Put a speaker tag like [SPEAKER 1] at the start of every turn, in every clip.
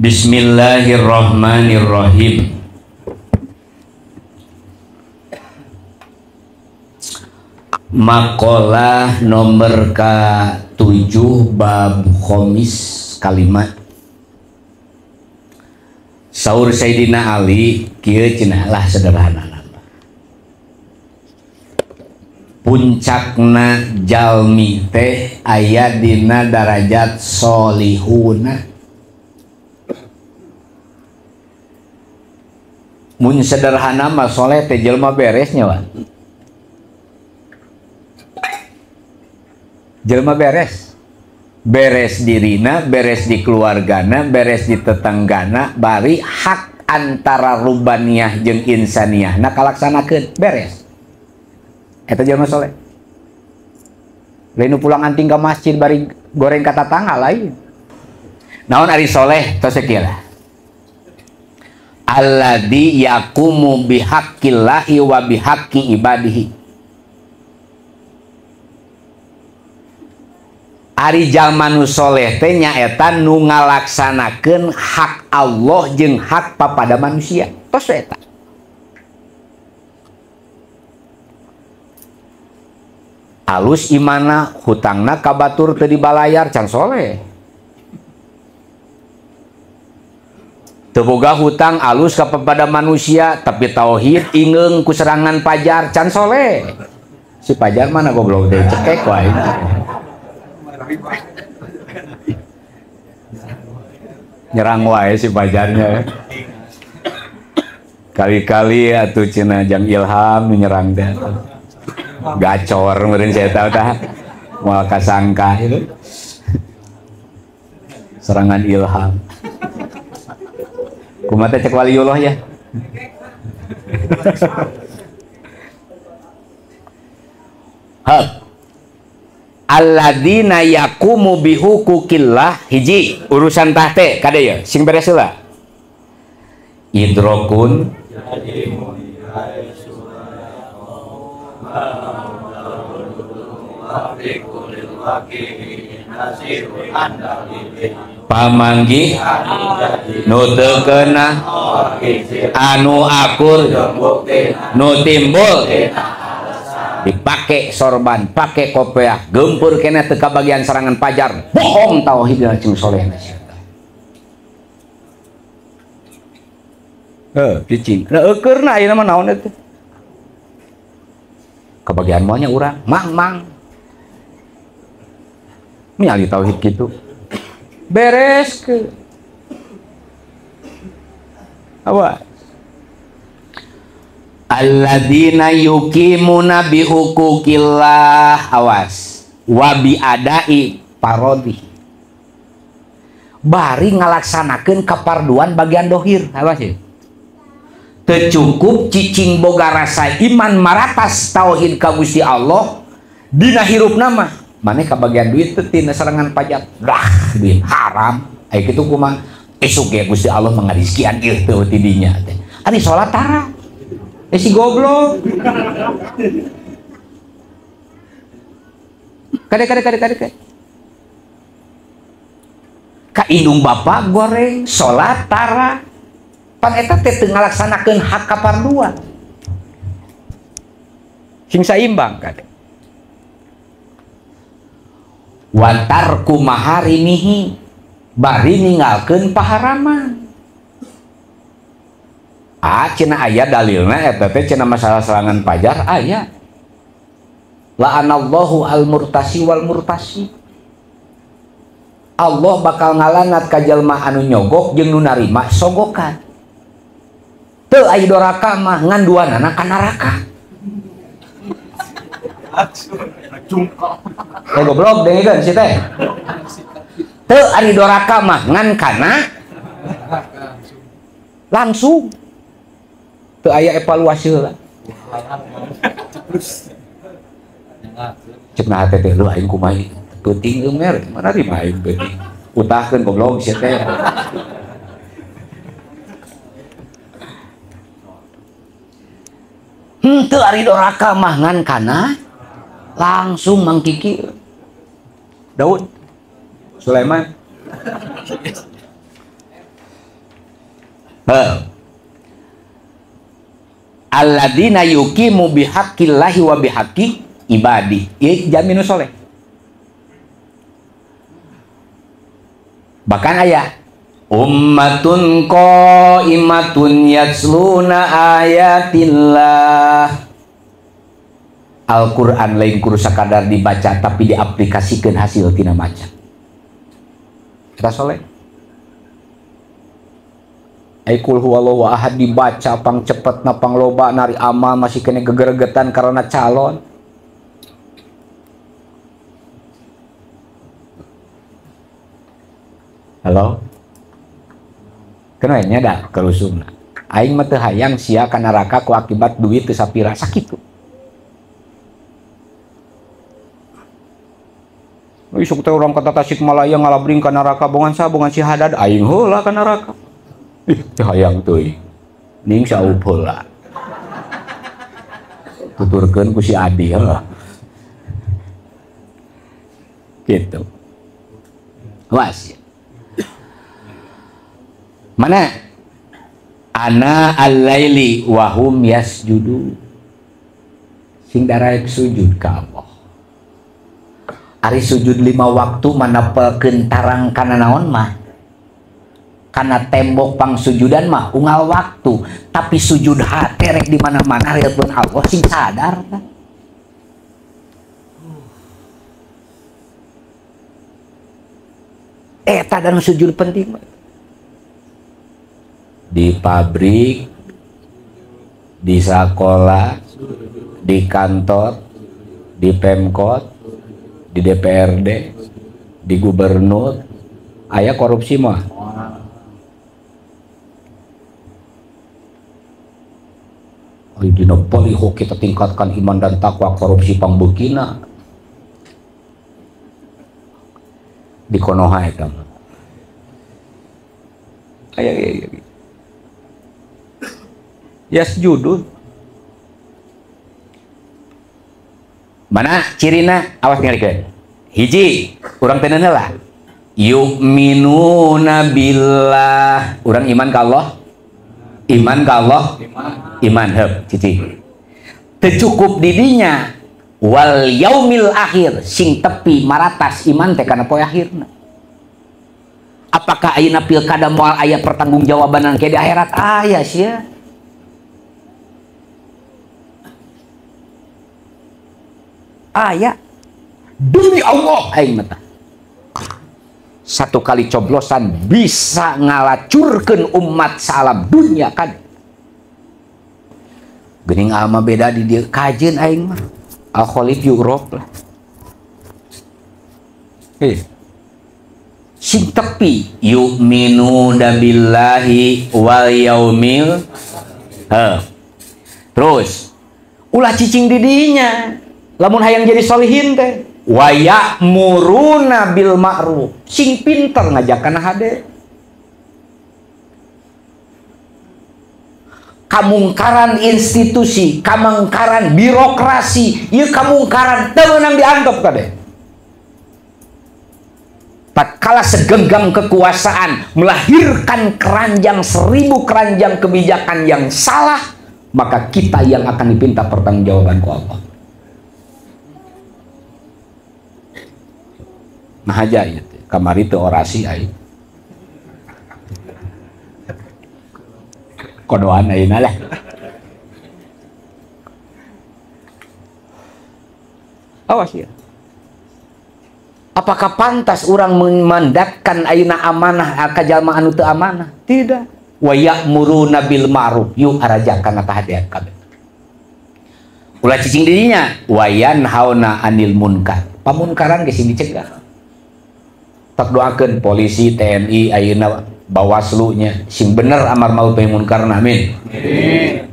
[SPEAKER 1] Bismillahirrahmanirrahim. Makalah nomor ke-7 bab khomis kalimat. Saur Sayyidina Ali kieu cenah lah sederhana. Puncakna jalmi teh aya dina darajat solihuna. Mun sederhana mah soleh teh jelma beresnya wa. Jelma beres. Beres dirina, beres di keluargana, beres di tetanggana, bari hak antara rubaniyah jeung insaniyahna kalaksanakeun, beres. Eta jelma soleh. Lain nu pulang anting ka masjid bari goreng ka tatangga lain. Naon ari soleh tos sakieu lah. Alladzi yaqumu bihaqqillahi wa bihaqqi ibadihi. Ari jalma nu soleh teh nyaeta nu ngalaksanakeun hak Allah jeung hak papada manusia. Tos eta. Alus imana hutangna ka batur teu dibalayar can soleh. Teu boga hutang alus ka papada manusia tapi tauhid ingeung ku serangan pajar can soleh. Si pajar mana goblok teh cekek wae. Nyerang wae si pajarnya. Kali-kali atuh cenah jang Ilham nyerang teh. Gacor meureun saya tahu tah. Moal kasangka itu. Serangan Ilham. Kumaha teh cek waliullah ya? Hap. Alladzina yaqumu bihuquqillah hiji urusan tah teh kade ya sing beres heula. Idrokun pamanggih nu teu keunah anu akur nu timbul dipake sorban, pake kopiah, gempur kena teu kabagian serangan pajar, bohong tauhid jeung soleh. Heuh, cicing. Da eukeurna ayeuna mah naon eta? Kabagian moal nya urang, mang-mang. Menyali tauhid kitu. Beres ke. Awas. Alladzina yuqimuna bihuquqillah, awas, wa biadai parodi, bari ngalaksanakeun kaparduan bagian dohir, awas ya. Teu cukup cicing boga rasa iman maratas tauhid ka Gusti Allah dina hirupna mah, maneh kabagian duit teh tina serangan pajak, dah duit haram, aya kitu kumaha esuk ge Gusti Allah mangarizkian ieu teu ti dinya teh. Ari salat tara. Si goblok. Kade kade kade kade. Ka indung bapak goreng, salat tara. Pan eta teh teu ngalaksanakeun hak kaparduan. Sing saimbang kade. Wa tarku maharimihi, bari ninggalkeun paharaman. Ah, cenah aya dalilna eta teh cenah masalah serangan pajar aya. La'anallahu al-murtasi wal murtasi. Allah bakal ngalanat ka jelema anu nyogok jeung nu narima sogokan. Teu aya doraka mah ngan duanana ka neraka. Eh goblok dengekeun si teh. Teu ari doraka mah ngan kana langsung. Teu aya evaluasi heula. Cek nah teh lu aing kumaha peuting euy mer, mana rima aing peuting. Utahkeun goblok sia teh. Henteu ari doraka mah ngan kana langsung Mang Kiki. Daud Sulaiman. Heuh. Alladzina yuqimu bihaqqillahi wa bihaqqi ibadi. Ieu jalmi nu soleh. Bahkan aya ummatun qaimatun yatluna ayatillah. Al-Qur'an lain kudu sakadar dibaca tapi diaplikasikeun hasil tina maca. Eta soleh. Ai kul huwallahu ahad dibaca pang cepet na pang loba nari amal masih kena gegeregetan karena calon. Halo? Kena nya da kerusumna. Aing mah teu hayang sia ka neraka ku akibat duit teu sapira sakitu. Isuk teh urang ka Tasikmalaya ngalabring ka neraka bongan saha bongan si Hadad aing heula ka neraka. Ih, teu hayang teuing. Ning saup heula. Tuturkeun ku si Adi heuh. Gitu. Was. Mana? Ana al-laili wa hum yasjudu. Sing daraek sujud ka Allah. Ari sujud 5 waktu manapelkeun tarang kana naon mah? Kana tembok pangsujudan mah unggal waktu, tapi sujud hate rek di mana-mana rieun Allah sing sadar. Eta dan sujud penting mah. Di pabrik, di sekolah, di kantor, di Pemkot, di DPRD, di gubernur, aya korupsi mah. Dina baliho kita tingkatkan iman dan takwa, korupsi pangbeukina. Di Konoha eta mah. Aya aya. Yasjudun. Mana cirina? Awas ngarikeun. Hiji, urang teu lah. Yu'minuna billah. Urang iman ka Allah? Iman ka Allah? Iman heup, cici. Teu cukup didinya wal yaumil akhir sing tepi maratas iman teh kana poe akhirna. Apakah ayeuna pilkada moal aya pertanggungjawaban ke di akhirat? Aya sia. Aya. Demi Allah aing mah. Satu kali coblosan bisa ngalacurkeun umat salam dunia kan. Geuning ama beda di dieu kajeun aing mah. Al Khalif Yurop lah. Sing tepi yu'minu billahi wal yaumil. Terus ulah cicing didinya. Lamun hayang jadi solihin teh wa ya'muruna bil ma'ruf, sing pinter ngajakan hade. Kamungkaran institusi, kamungkaran birokrasi, ieu kamungkaran teu meunang diantep kade. Tatkala segenggam kekuasaan melahirkan keranjang 1000 keranjang kebijakan yang salah, maka kita yang akan dipinta pertanggungjawaban ku Allah. Nah aja ya, kamari teu orasi aing. Kodoan ayeuna lah. Awas ya. Apakah pantas orang memandatkan ayeuna amanah ka jalma anu teu amanah? Tidak. Wa ya'muruna bil ma'ruf, yuk arajakan ka hadean kabeh. Ulah cicing dirinya, wa yanhauna 'anil munkar. Pamunkaran geus dicegah. Tak doakeun polisi, TNI, ayeuna Bawaslu-nya sing bener amar ma'ruf nahi munkar, amin. Amin.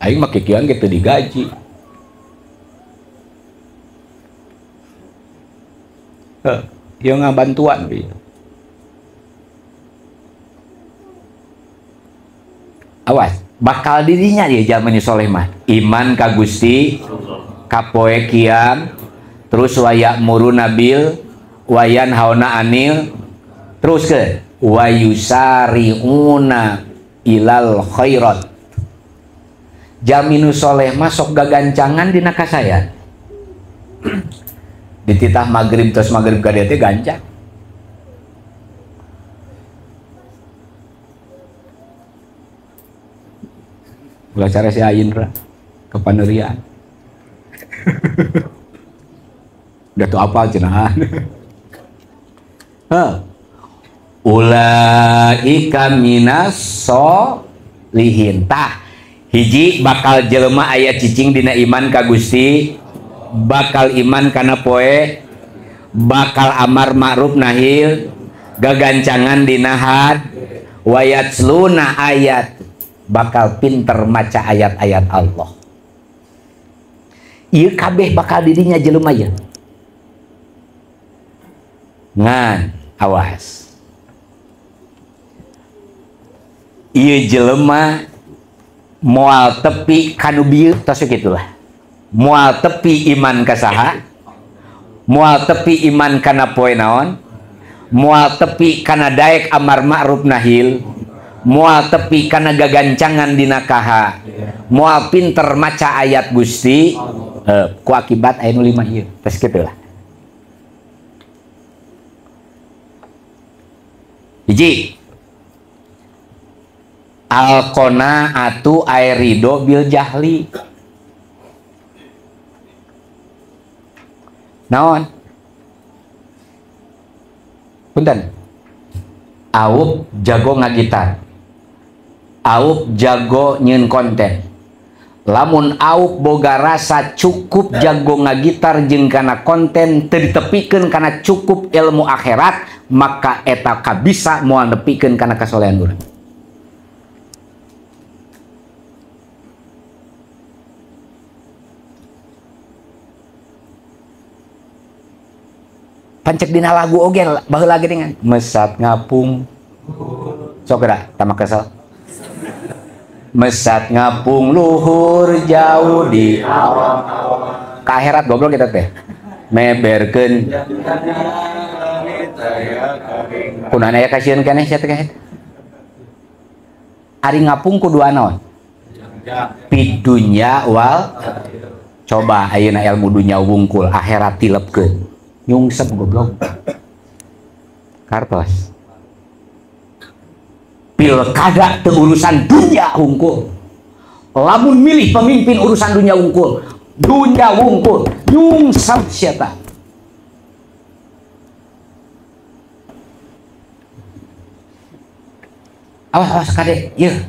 [SPEAKER 1] Aing mah kikieuan ge teu digaji. Heuh, ieu ngabantuan we. Awas, bakal dirinya dia jalma nu soleh mah. Iman ka Gusti, ka poe kiam, terus wa ya'muruna bil wa yanhauna 'anil, terus ke Wa yusari'una ilal khairat. Jalmi nu soleh masuk gagancangan dina kasayan. Dititah maghrib terus maghrib ka dieu teh gancang. Ulah cara si Aindra kepanerian. Udah tuh apal cenah. Heh. Ulaika minas solihin. Tah, hiji bakal jelema aya cicing dina iman ka Gusti, bakal iman kana poe, bakal amar ma'ruf nahi, gagancangan dina had, wayatsluna ayat, bakal pinter maca ayat-ayat Allah. Ieu kabeh bakal didinya jelema ieu. Ngan awas. Ieu jelema moal tepi kanu bieu tos kitulah. Moal tepi iman ka saha? Moal tepi iman kana poe naon? Moal tepi kana daek amar ma'ruf nahil. Moal tepi kana gagancangan dina kaha, moal pinter maca ayat Gusti, ku akibat aya nu lima ieu. Tos kitu lah. Hiji, al-qanaatu airido bil jahli. Naon? Punten. Aup jago ngagitar. Aup jago nyeun konten. Lamun Aup boga rasa cukup jago ngagitar jeung kana konten teu ditepikeun kana cukup ilmu akhirat, maka eta kabisa moal nepikeun kana kasolehan urang. Pancek dina lagu oge baheula geuningan mesat ngapung. Sok geura tamak kesel. Mesat ngapung luhur jauh di awang-awang. Ka akhirat goblok kita teh. Meberkeun kunaon aya kasieun keneh sia teh. Ari ngapung kudu naon? Pidunya wal coba ayeuna ilmu dunya wungkul akhirat tilepkeun. Nyungsep goblok. Kartos. Pilkada teu urusan dunia hungkul. Lamun milih pemimpin urusan dunia hungkul, dunia hungkul, nyungsep sia ta. Awas awas kade, yeuh.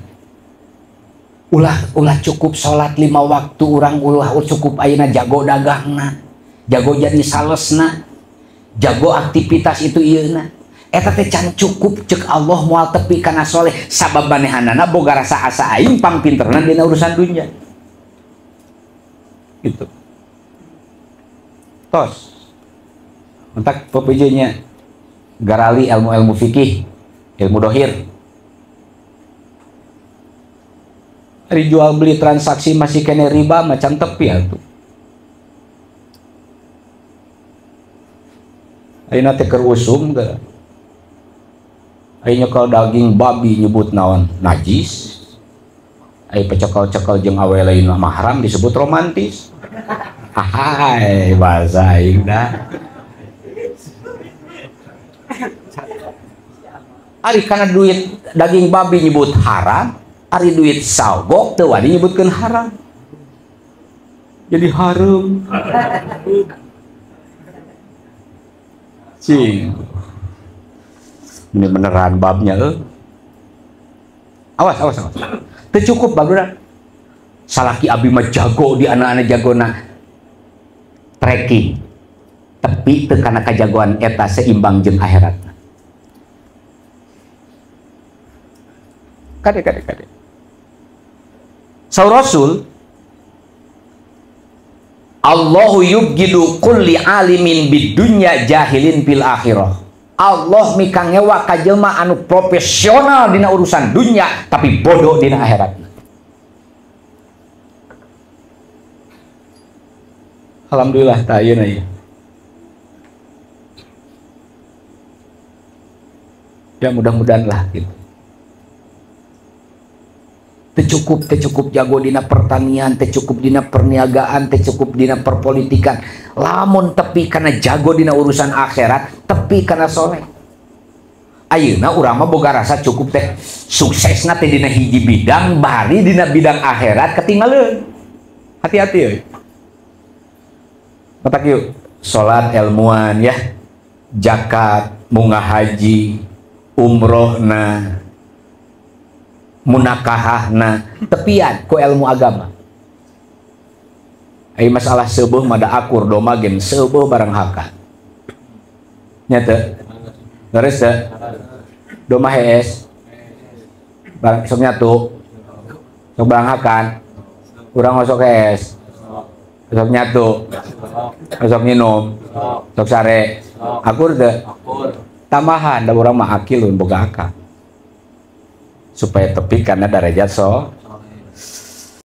[SPEAKER 1] Ulah ulah cukup salat 5 waktu urang, ulah cukup ayeuna jago dagangna, jago jadi salesna, jago aktivitas itu ieuna. Eta teh can cukup cek Allah moal tepi kana soleh sabab manehanana boga rasa asa aing pangpinterna dina urusan dunya. Gitu. Tos. Entak PPJ-nya garali ilmu-ilmu fikih, ilmu dohir. Ari jual beli transaksi masih kene riba macam tepi atuh. Ayeuna teh keur usum geura. Ayo nyekel daging babi nyebut naon najis. Ayo pecekal-cekal jeung awe lain mahram disebut romantis. Hai bahasa aing dah. Ari kana duit daging babi nyebut haram, ari duit sogok teu wani nyebutkeun haram. Jadi harum. Cing. Ini beneran babnya Awas awas awas. Teu cukup barudak. Salaki abi mah jago di anak-anak jagona trekking. Tapi teu kana kajagoan eta seimbang jeung akhirat. Kade kade kade. Saur Rasul, Allahu yubghidu kulli alimin bidunya jahilin fil akhirah. Allah mikangewa ka jelma anu profesional dina urusan dunia tapi bodoh dina akhirat. Alhamdulillah ta ayeuna ieu. Ya mudah-mudahan lah gitu. Teu cukup, teu cukup jago dina pertanian, teu cukup dina perniagaan, teu cukup dina perpolitikan. Lamun tepi kana jago dina urusan akhirat, tepi kana soleh. Ayeuna urang mah boga rasa cukup teh suksesna teh dina hiji bidang, bari dina bidang akhirat ketinggalan. Hati-hati euy. Matak yuk, salat ilmuan ya, zakat, munggah haji, umrohna, munakahahna, tepian ku ilmu agama. Ai masalah seubeuh mah da akur doma gen seubeuh barang hakan. Nya teu? Leres teu? Doma hees. Barang sok nyatu. Sok barang hakan. Urang sok hees. Sok nyatu. Sok minum. Sok sare. Akur teu? Tambahan da urang mah akil boga akal. Supaya tepi kana darajat so.